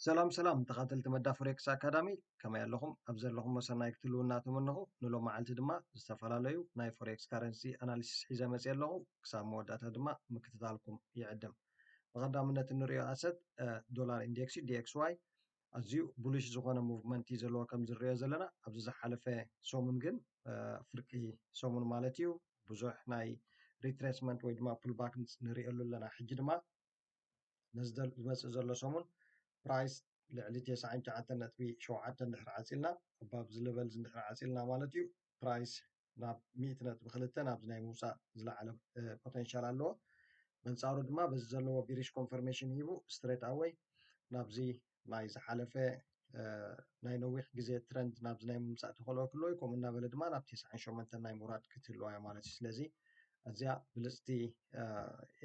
ሰላም ሰላም ተኸታተልቲ መዳ ፎሬክስ ኣካዳሚ፣ ከመይ ኣለኹም? ኣብ ዘለኹሞ ሰናይ ክትህልውና ተመነኹ። ንሎም መዓልቲ ድማ ዝተፈላለዩ ናይ ፎሬክስ ካረንሲ ኣናሊሲስ ሒዘ መፅየ ኣለኹ። ክሳብ መወዳእታ ድማ ምክትታልኩም ይዕድም። ብቐዳምነት እንሪኦ ኣሰት ዶላር ኢንዴክስ እዩ፣ ዲ ኤክስ ዋይ። ኣዝዩ ቡሊሽ ዝኾነ ሙቭመንት እዩ ዘለዎ ከም ዝንሪኦ ዘለና። ኣብዚ ዝሓለፈ ሰሙን ግን ፍርቂ ሰሙን ማለት እዩ፣ ብዙሕ ናይ ሪትሬስመንት ወይ ድማ ፑልባክ ንሪእሉ ኣለና። ሕጂ ድማ ነዚ ዝመፅእ ዘሎ ሰሙን ፕራይስ ልዕሊ ተስዓን ትሽዓተን ነጥቢ ሸውዓተ እንድሕር ዓፂልና፣ ኣባብ ዝለበል እንድሕር ዓፂልና ማለት እዩ፣ ፕራይስ ናብ ሚእቲ ነጥቢ ክልተ ናብዚ ናይ ምውፃእ ዝለዓለ ፖቴንሻል ኣለዎ። በንፃሩ ድማ በዚ ዘለዎ ቢሪሽ ኮንፈርሜሽን ሂቡ ስትሬት ኣወይ ናብዚ ናይ ዝሓለፈ ናይ ነዊሕ ግዜ ትረንድ ናብዚ ናይ ምምፃእ ተኽእሎ ክህልዎ እዩ። ከምኡ እናበለ ድማ ናብ ተስዓን ሸሞንተን ናይ ምውራድ ክትህልዋ እያ ማለት እዩ። ስለዚ እዚኣ ብልፅቲ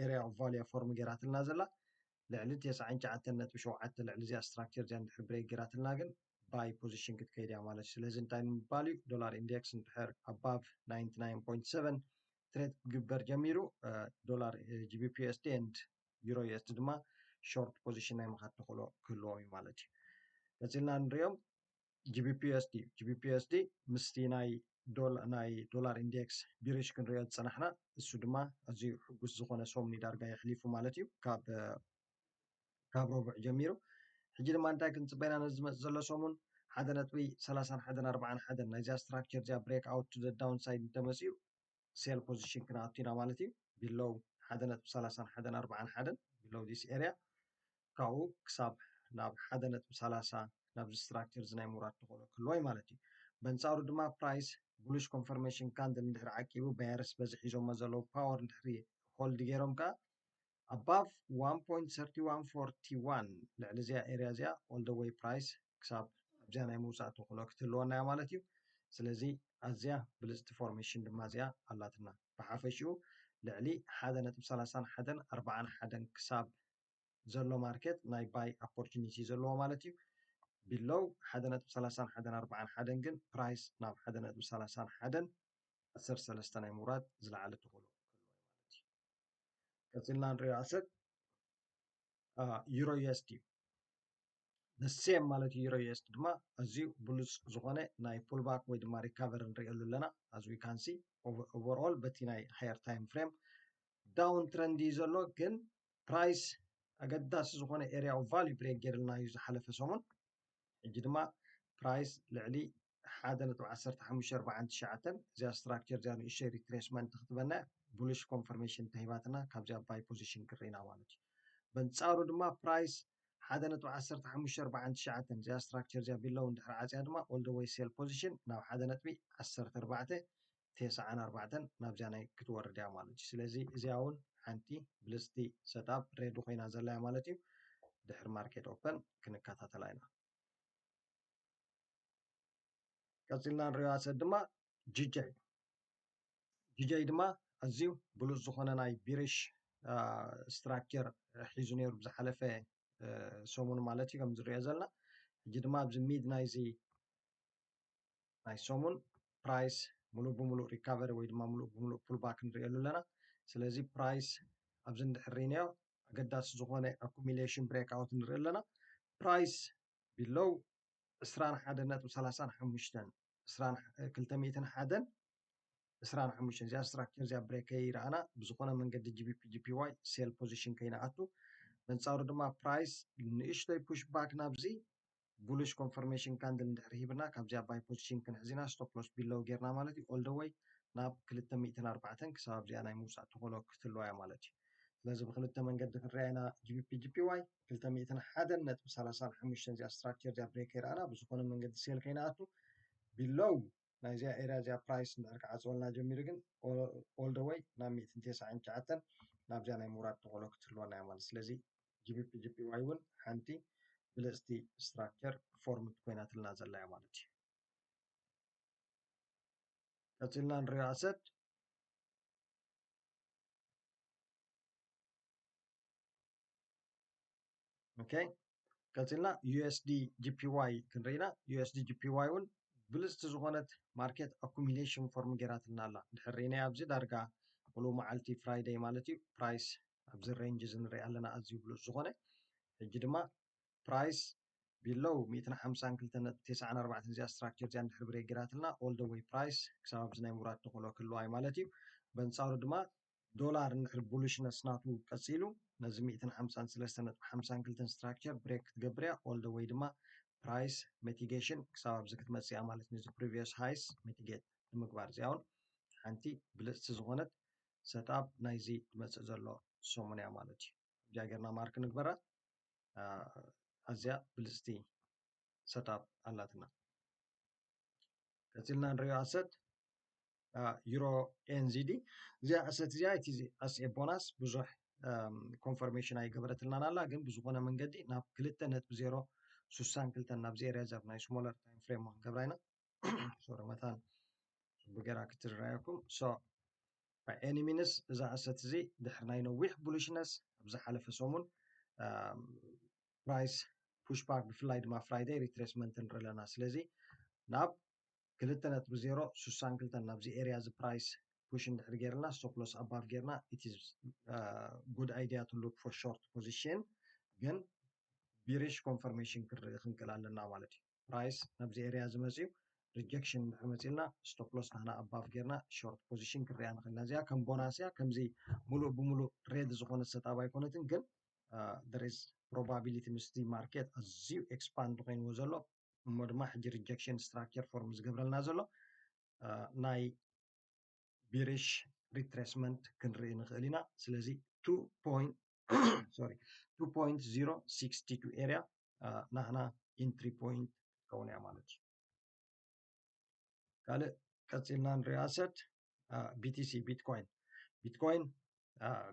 ኤሪያ ኦፍ ቫልዩ ፎርም ገይራትልና ዘላ ልዕሊ ተስዓን ትሽዓተን ነጥቢ ሸውዓተ ልዕሊ እዚኣ ስትራክቸር እዚኣ እንድሕር ብሬክ ገይራትልና ግን ባይ ፖዚሽን ክትከይድ እያ ማለት እዩ። ስለዚ እንታይ ንምባል እዩ? ዶላር ኢንዴክስ እንድሕር ኣባቭ ናይንቲ ናይን ፖይንት ሰቨን ትሬድ ክግበር ጀሚሩ ዶላር ጂ ቢ ፒ ዩ ኤስ ዲ ኤንድ ዩሮ ዩ ኤስ ዲ ድማ ሾርት ፖዚሽን ናይ ምኻድ ተኽእሎ ክህልዎም እዩ ማለት እዩ። ቀፂልና ንሪኦም ጂ ቢ ፒ ዩ ኤስ ዲ እዩ። ጂ ቢ ፒ ዩ ኤስ ዲ ምስቲ ናይ ዶላ- ናይ ዶላር ኢንዴክስ ቢሪሽ ክንሪኦ ዝፀናሕና፣ እሱ ድማ ኣዝዩ ሕጉስ ዝኾነ ሰሙን እዩ ዳርጋ የሕሊፉ ማለት እዩ። ካብ ካብ ረቡዕ ጀሚሩ ሕጂ ድማ እንታይ ክንፅበ ኢና? ነዚ ዝመፅእ ዘሎ ሰሙን ሓደ ነጥቢ ሰላሳን ሓደን ኣርባዓን ሓደን ናይዚኣ ስትራክቸር እዚኣ ብሬክ ኣውት ቱ ዳውን ሳይድ እንተመፅኡ ሴል ፖዚሽን ክንኣቱ ኢና ማለት እዩ። ቢሎው ሓደ ነጥቢ ሰላሳን ሓደን ኣርባዓን ሓደን ቢሎው ዲስ ኤሪያ ካብኡ ክሳብ ናብ ሓደ ነጥቢ ሰላሳ ናብዚ ስትራክቸር እዚ ናይ ምውራድ ተኽእሎ ክህልዎ እዩ ማለት እዩ። በንፃሩ ድማ ፕራይስ ቡሊሽ ኮንፈርሜሽን ካንድል እንድሕር ዓቂቡ ባየርስ በዚ ሒዞሞ ዘለዉ ፓወር እንድሕሪ ሆልድ ገይሮም ከዓ ኣባቭ ዋን ፖይንት ሰርቲ ዋን ፎርቲ ዋን ልዕሊ እዚኣ ኤሪያ እዚኣ ኦል ደ ዌይ ፕራይስ ክሳብ ኣብዚኣ ናይ ምውፃእ ተኽእሎ ክትህልወና እያ ማለት እዩ። ስለዚ ኣዝያ ብልፅቲ ፎርሜሽን ድማ እዚኣ ኣላትና። ብሓፈሽኡ ልዕሊ ሓደ ነጥቢ ሰላሳን ሓደን ኣርባዓን ሓደን ክሳብ ዘሎ ማርኬት ናይ ባይ ኦፖርቹኒቲ ዘለዎ ማለት እዩ። ቢሎው ሓደ ነጥቢ ሰላሳን ሓደን ኣርባዓን ሓደን ግን ፕራይስ ናብ ሓደ ነጥቢ ሰላሳን ሓደን ዓሰርተ ሰለስተ ናይ ምውራድ ዝለዓለ ተኽእሎ ክህልዎ እዩ ማለት እዩ። ቀፂልና ንሪኦ ኣሰት ዩሮ ዩ ኤስ ዲ እዩ። ሴም ማለት ዩሮ ዩ ኤስ ዲ ድማ ኣዝዩ ብሉፅ ዝኾነ ናይ ፑልባክ ወይ ድማ ሪካቨሪ ንሪእሉ ኣለና። ኣዝ ዊ ካን ሲ ኦቨርኦል በቲ ናይ ሃየር ታይም ፍሬም ዳውን ትረንድ እዩ ዘሎ፣ ግን ፕራይስ ኣገዳሲ ዝኾነ ኤሪያ ኦፍ ቫልዩ ብሬክ ገይርልና እዩ ዝሓለፈ ሰሙን። ሕጂ ድማ ፕራይስ ልዕሊ ሓደ ነጥቢ ዓሰርተ ሓሙሽተ ኣርባዓን ትሽዓተን እዚኣ ስትራክቸር እዚኣ ንእሽተይ ሪትሬስመንት ክትበና ቡሊሽ ኮንፈርሜሽን ተሂባትና ካብዚኣ ባይ ፖዚሽን ክርኢና ማለት እዩ። በንፃሩ ድማ ፕራይስ ሓደ ነጥቢ ዓሰርተ ሓሙሽተ ኣርባዓን ትሽዓተን እዚኣ ስትራክቸር እዚኣ ቢሎው እንድሕር ዓፅያ ድማ ኦል ደ ዌይ ሴል ፖዚሽን ናብ ሓደ ነጥቢ ዓሰርተ ኣርባዕተ ተስዓን ኣርባዕተን ናብዚኣ ናይ ክትወርድ እያ ማለት እዩ። ስለዚ እዚኣ እውን ሓንቲ ብልፅቲ ሰትኣፕ ሬዲ ኮይና ዘላ እያ ማለት እዩ። ድሕሪ ማርኬት ኦፐን ክንከታተላ ኢና። ቀፂልና ንሪኦ ኣሰት ድማ ጂ ጀይ እዩ። ጂ ጀይ ድማ ኣዝዩ ብሉፅ ዝኾነ ናይ ቢሪሽ ስትራክቸር ሒዙ ነይሩ ብዝሓለፈ ሰሙን ማለት እዩ ከም ዝሪኦ ዘለና። ሕጂ ድማ ኣብዚ ሚድ ናይዚ ናይ ሰሙን ፕራይስ ሙሉእ ብሙሉእ ሪካቨሪ ወይ ድማ ሙሉእ ብሙሉእ ፑልባክ ንሪእሉ ኣለና። ስለዚ ፕራይስ ኣብዚ እንድሕር ርኢናዮ ኣገዳሲ ዝኾነ ኣኩሚሌሽን ብሬክ ኣውት ንርኢ ኣለና። ፕራይስ ቢሎው ዕስራን ሓደን ነጥቢ ሰላሳን ሓሙሽተን ክልተ ሚእትን ሓደን ዕስራን ሓሙሽተን እዚኣ ስትራክቸር እዚኣ ብሬክ ከይረኣና ብዝኾነ መንገዲ ጂ ቢ ፒ ጂ ፒ ዋይ ሴል ፖዚሽን ከይንኣቱ፣ በንፃሩ ድማ ፕራይስ ንእሽተይ ፑሽ ባክ ናብዚ ቡሊሽ ኮንፈርሜሽን ካንድል እንድሕር ሂብና ካብዚኣ ባይ ፖዚሽን ክንሕዝ ኢና፣ ስቶፕ ሎስ ቢሎው ጌርና ማለት እዩ። ኦል ደ ዌይ ናብ ክልተ ሚእትን ኣርባዕተን ክሳብ ኣብዚኣ ናይ ምውፃእ ተኽእሎ ክትህልዋ እያ ማለት እዩ። ስለዚ ብክልተ መንገዲ ክንሪኣ ኢና ጂ ቢ ፒ ጂ ፒ ዋይ። ክልተ ሚእትን ሓደን ነጥቢ ሰላሳን ሓሙሽተን እዚኣ ስትራክቸር እዚኣ ብሬክ ከይረኣና ብዝኾነ መንገዲ ሴል ከይንኣቱ ቢሎው ናይዚኣ ኤሪያ እዚኣ ፕራይስ እንድሕር ክዓፅወልና ጀሚሩ ግን ኦል ደ ዌይ ናብ ሚእትን ተስዓን ትሽዓተን ናብዚኣ ናይ ምውራድ ተኽእሎ ክትህልወና እያ ማለት። ስለዚ ጂ ቢ ፒ ጂ ፒ ዋይ እውን ሓንቲ ብልፅቲ ስትራክቸር ፎርም ኮይናትልና ዘላ እያ ማለት እዩ። ቀፂልና ንሪኦ ኣሰት ኦኬ። ቀፂልና ዩ ኤስ ዲ ጂ ፒ ዋይ ክንርኢ ኢና። ዩ ኤስ ዲ ጂ ፒ ዋይ እውን ብልፅቲ ዝኾነት ማርኬት ኣኩሚሌሽን ፎርም ገይራትልና ኣላ። ድሕር ርኢናዮ ኣብዚ ዳርጋ ሙሉእ መዓልቲ ፍራይደይ ማለት እዩ ፕራይስ ኣብዚ ሬንጅ እዚ ንሪኣ ኣለና ኣዝዩ ብሉፅ ዝኾነ። ሕጂ ድማ ፕራይስ below ሚእትን ሓምሳን ክልተን ነጥቢ ተስዓን ኣርባዕተን እዚኣ structure እዚኣ እንድሕር break ገይራትልና all the way price ክሳብ ኣብዚ ናይ ምውራድ ተኽእሎ ክህልዋ እዩ ማለት እዩ። በንጻሩ ድማ ዶላር እንድሕር bullishness ናቱ ቀጺሉ ነዚ ሚእትን ሓምሳን ሰለስተን ነጥቢ ሓምሳን ክልተን structure break ክትገብር እያ። All the way ድማ price mitigation ክሳብ ኣብዚ ክትመጽእ እያ ማለት ነዚ previous highs mitigate ንምግባር። እዚኣ እውን ሓንቲ ብልጽቲ ዝኾነት setup ናይዚ ዝመጽእ ዘሎ ሰሙን እያ ማለት እዩ። እዚኣ ጌርና mark ንግበራ። ኣዝያ ብልጽቲ setup ኣላትና። ቀጺልና ንሪኦ asset euro NZD። እዚኣ asset እዚኣ እቲ as a bonus ብዙሕ confirmation ኣይገበረትልናን ኣላ፣ ግን ብዝኾነ መንገዲ ናብ ክልተ ነጥቢ ዜሮ ስሳን ክልተን ናብዚ area ዘብ ናይ smaller time frame ክንገብራ ኢና። ሶሪ መታን ብገራ ክትረኣየኩም። So by any means እዛ asset እዚ ድሕሪ ናይ ነዊሕ bullishness ኣብ ዝሓለፈ ሰሙን price pushback ብፍላይ ድማ Friday retracement ንርኢ ኣለና። ስለዚ ናብ ክልተ ነጥቢ ዜሮ ስሳን ክልተን ናብዚ area እዚ price push እንድሕር ጌርና stop loss above ጌርና it is good idea to look for short position፣ ግን bearish confirmation ክንርኢ ክንክእል ኣለና ማለት እዩ። Price ናብዚ area እዚ መፅዩ rejection እንድሕር መፂልና stop loss ናህና above ጌርና short position ክንሪኣ ንኽእል ኢና። እዚኣ ከም bonus እያ። ከምዚ ሙሉእ ብሙሉእ red ዝኾነ setup ኣይኮነትን፣ ግን there is probability ምስቲ market ኣዝዩ expand ኮይንዎ ዘሎ እሞ ድማ ሕጂ rejection structure form ዝገብረልና ዘሎ ናይ bearish retracement ክንርኢ ንኽእል ኢና። ስለዚ two point sorry two point zero six two area ናህና entry point ክትከውን እያ ማለት እዩ። ካልእ ቀፂልና ንሪኦ asset BTC Bitcoin። Bitcoin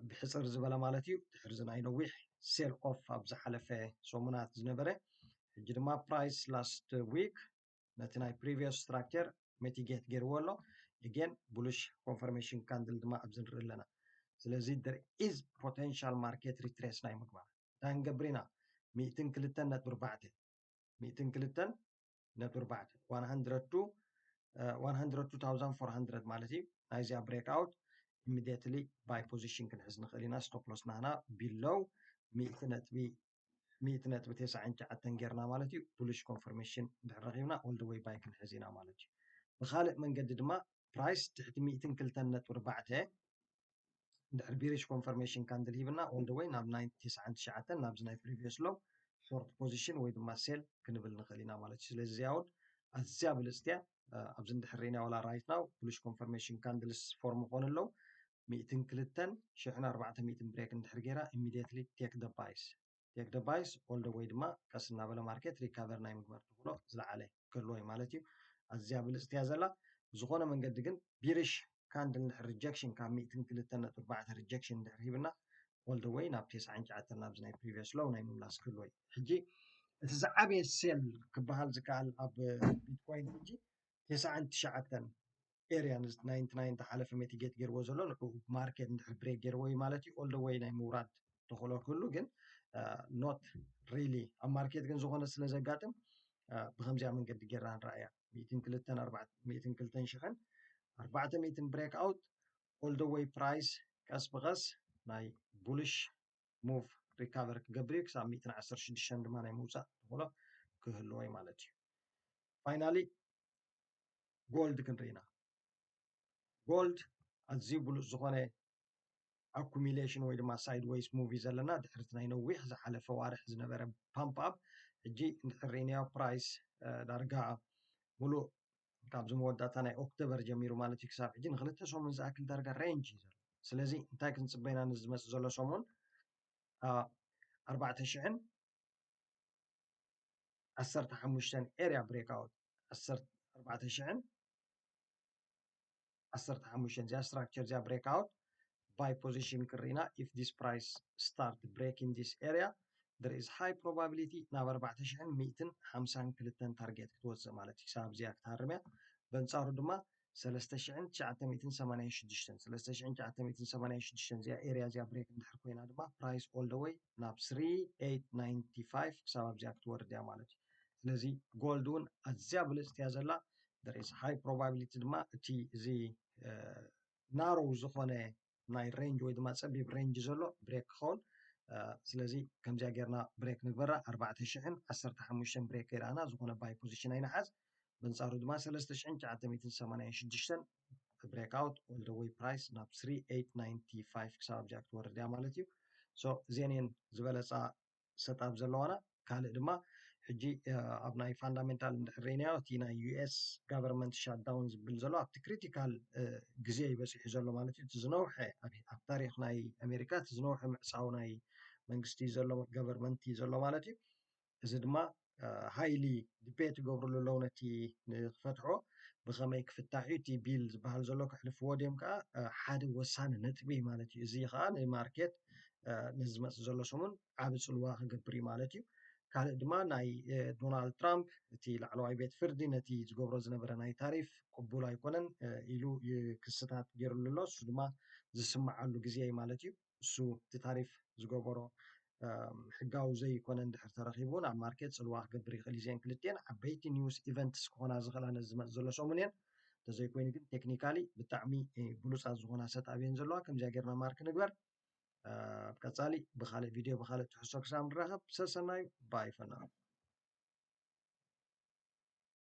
ብሕፅር ዝበለ ማለት እዩ ድሕሪ እዚ ናይ ነዊሕ sell off ኣብ ዝሓለፈ ሰሙናት ዝነበረ፣ ሕጂ ድማ price last week ነቲ ናይ previous structure mitigate ገይርዎ ኣሎ። Again bullish confirmation candle ድማ ኣብዚ ንርኢ ኣለና። ስለዚ there is potential market retrace ናይ ምግባር እንታይ ንገብር ኢና? ሚእትን ክልተን ነጥቢ ኣርባዕተ ሚእትን ክልተን ነጥቢ ኣርባዕተ one hundred to one hundred two thousand four hundred ማለት እዩ። ናይዚኣ breakout immediately buy position ክንሕዝ ንኽእል ኢና። Stop loss ናህና below ሚእቲ ነጥቢ ሚእቲ ነጥቢ ተስዓን ትሽዓተን ጌርና ማለት እዩ። Bullish confirmation እንድሕር ረኺብና all the way buy ክንሕዝ ኢና ማለት እዩ። ብኻልእ መንገዲ ድማ price ትሕቲ ሚእትን ክልተን ነጥቢ ኣርባዕተ እንድሕር bearish confirmation candle ሂብና all the way ናብ ናይ ተስዓን ትሽዓተን ናብዚ ናይ previous low short position ወይ ድማ sell ክንብል ንኽእል ኢና ማለት እዩ። ስለዚ እዚኣ እውን ኣዝያ ብልፅቲ እያ። ኣብዚ እንድሕር ርኢና ዋላ right now bullish confirmation candles form ይኾኑ ኣለዉ። ሚእትን ክልተን ሽሕን ኣርባዕተ ሚእትን break እንድሕር ገይራ immediately take the buys take the buys all the way ድማ ቀስ እናበለ market recover ናይ ምግባር ተኽእሎ ዝለዓለ ክህልዎ እዩ ማለት እዩ። ኣዝያ ብልፅቲ እያ ዘላ። ብዝኾነ መንገዲ ግን bearish candle እንድሕር rejection ካብ ሚእትን ክልተን ነጥቢ ኣርባዕተ rejection እንድሕር ሂብና all the way ናብ ተስዓን ትሽዓተን ናብዚ ናይ previous low ናይ ምምላስ ክህልዎ እዩ። ሕጂ እቲ ዝዓበየ sell ክበሃል ዝከኣል ኣብ Bitcoin ሕጂ ተስዓን ትሽዓተን area ninety nine ተሓለፈ mitigate ገይርዎ ዘሎ ንዕኡ market እንድሕር break ገይርዎ እዩ ማለት እዩ። All the way ናይ ምውራድ ተኽእሎ ክህሉ ግን not really ኣብ market ግን ዝኾነ ስለ ዘጋጥም ብከምዚኣ መንገዲ ጌርና ንረኣያ። ሚእትን ክልተን ኣርባዕተ ሚእትን ክልተን ሽሕን ኣርባዕተ ሚእትን breakout all the way price ቀስ ብቐስ ናይ bullish move recover ክገብር እዩ። ክሳብ ሚእትን ዓሰርተ ሽዱሽተን ድማ ናይ ምውፃእ ተኽእሎ ክህልዎ እዩ ማለት እዩ። Finally gold ክንርኢ ኢና። Gold ኣዝዩ ብሉፅ ዝኾነ accumulation ወይ ድማ sideways move እዩ ዘለና። ድሕሪ እቲ ናይ ነዊሕ ዝሓለፈ ዋርሕ ዝነበረ pump up ሕጂ እንድሕር ርኢናዮ price ዳርጋ ሙሉእ ካብዚ መወዳእታ ናይ ኦክቶበር ጀሚሩ ማለት እዩ ክሳብ ሕጂ ንክልተ ሰሙን ዝኣክል ዳርጋ range እዩ ዘሎ። ስለዚ እንታይ ክንፅበ ኢና ነዚ ዝመፅእ ዘሎ ሰሙን? ኣርባዕተ ሽሕን ዓሰርተ ሓሙሽተን area breakout ኣርባዕተ ሽሕን ዓሰርተ ሓሙሽተን እዚኣ structure እዚኣ breakout buy position ክርኢና። If this price start breaking this area there is high probability ናብ ኣርባዕተ ሽሕን ሚእትን ሓምሳን ክልተን target ክትወፅእ ማለት እዩ። ክሳብ እዚኣ ክትሃርም እያ። በንፃሩ ድማ ሰለስተ ሽሕን ትሽዓተ ሚእትን ሰማንያን ሽዱሽተን ሰለስተ ሽሕን ትሽዓተ ሚእትን ሰማንያን ሽዱሽተን እዚኣ area እዚኣ break እንድሕር ኮይና ድማ price all the way ናብ three eight ninety five ክሳብ ኣብዚኣ ክትወርድ እያ ማለት እዩ። ስለዚ gold እውን ኣዝያ ብልፅቲ እያ ዘላ። There is high probability ድማ እቲ እዚ narrow ዝኾነ ናይ range ወይ ድማ ፀቢብ range ዘሎ break ክኸውን ስለዚ ከምዚኣ ጌርና break ንግበራ። ኣርባዕተ ሽሕን ዓሰርተ ሓሙሽተን break ከይረኣና ዝኾነ buy position ኣይንሓዝ። በንጻሩ ድማ ሰለስተ ሽሕን ትሽዓተ ሚእትን ሰማንያን ሽዱሽተን break out all the way price ናብ three eight ninety five ክሳብ ኣብዚኣ ክትወርድ እያ ማለት እዩ። So እዚአን እየን ዝበለጻ setup ዘለዋና። ካልእ ድማ ሕጂ ኣብ ናይ fundamental እንድሕር ርኢናዮ እቲ ናይ US government shutdown ዝብል ዘሎ ኣብቲ critical ግዜ እዩ በፂሑ ዘሎ ማለት እዩ። እቲ ዝነውሐ ኣብ ታሪክ ናይ ኣሜሪካ እቲ ዝነውሐ ምዕፃው ናይ መንግስቲ ዘሎ government እዩ ዘሎ ማለት እዩ። እዚ ድማ highly debate ይገብርሉ ኣለዉ ነቲ ንክፈትሖ ብከመይ ክፍታሕ እዩ እቲ bill ዝበሃል ዘሎ ከሕልፍዎ ድዮም ከዓ ሓደ ወሳኒ ነጥቢ ማለት እዩ። እዚ ከዓ ንማርኬት ነዚ ዝመፅእ ዘሎ ሰሙን ዓብ ፅልዋ ክገብር እዩ ማለት እዩ። ካልእ ድማ ናይ ዶናልድ ትራምፕ እቲ ላዕለዋይ ቤት ፍርዲ ነቲ ዝገብሮ ዝነበረ ናይ ታሪፍ ቅቡል ኣይኮነን ኢሉ ክስታት ገይሩሉ ኣሎ። እሱ ድማ ዝስማዓሉ ግዜ እዩ ማለት እዩ። እሱ እቲ ታሪፍ ዝገበሮ ሕጋዊ ዘይኮነ እንድሕር ተረኺቡ ናብ ማርኬት ፅልዋ ክገብር ይኽእል እዩ። እዚአን ክልቲአን ዓበይቲ news events ክኾና ዝኽእላ ነዚ ዝመፅእ ዘሎ ሰሙን እየን። እንተዘይኮይኑ ግን technically ብጣዕሚ ብሉፃት ዝኾና setup እየን ዘለዋ። ከምዚኣ ጌርና mark ንግበር። ኣብ ቀፃሊ ብካልእ ቪድዮ ብካልእ ትሕዝቶ ክሳብ ንራኸብ ሰሰናዩ bye for now።